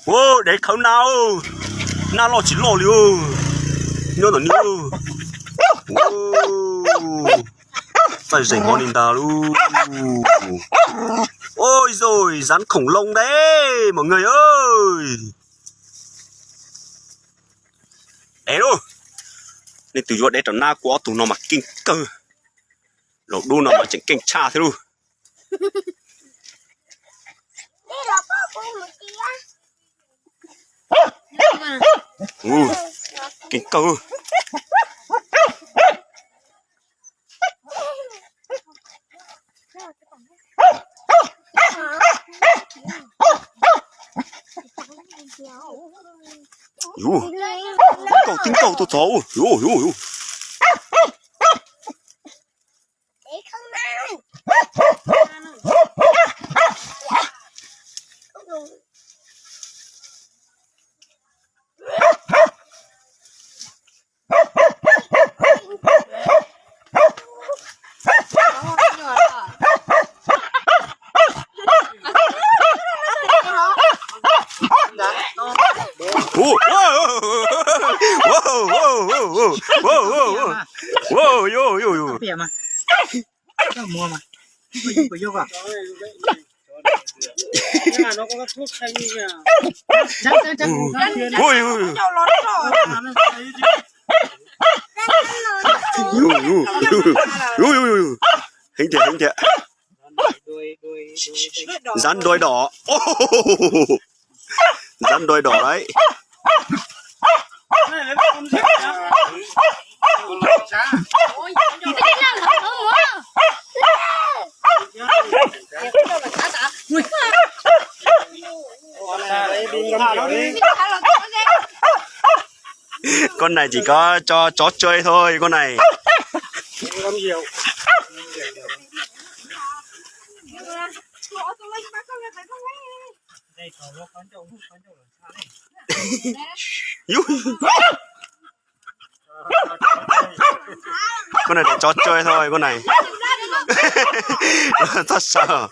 Ua, dev khawv na, na loj tsis loj li. Nyob ntawm ni. Txaij zeem hov li ntag lauj. Ôi rồi, rắn khủng long đấy mọi người ơi. Ev lauj, leej twg yuav dev rau na, kuv ob tug no mas keej kawg. Laus dub no mas tseem keej tshaj thiab lauj. Keej kawg. Yus, tib nkaug tib nkaug tuaj txog, yus yus yus. Heev tiag, heev tiag. Rắn đuôi đỏ. Rắn đuôi đỏ đấy. Con này chỉ có cho chó chơi thôi con này. Con này để chó chơi thôi con này. Txhob sawv.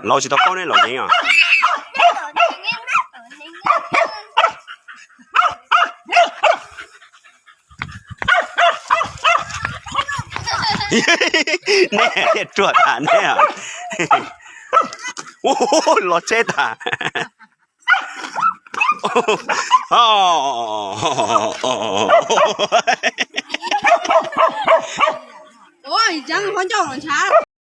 Laus tsis tau paub neb lom zeev os. Neb thiaj ruam tas neb. Los tsheb tas. Ua, ib cov qhov ncauj los ntshav.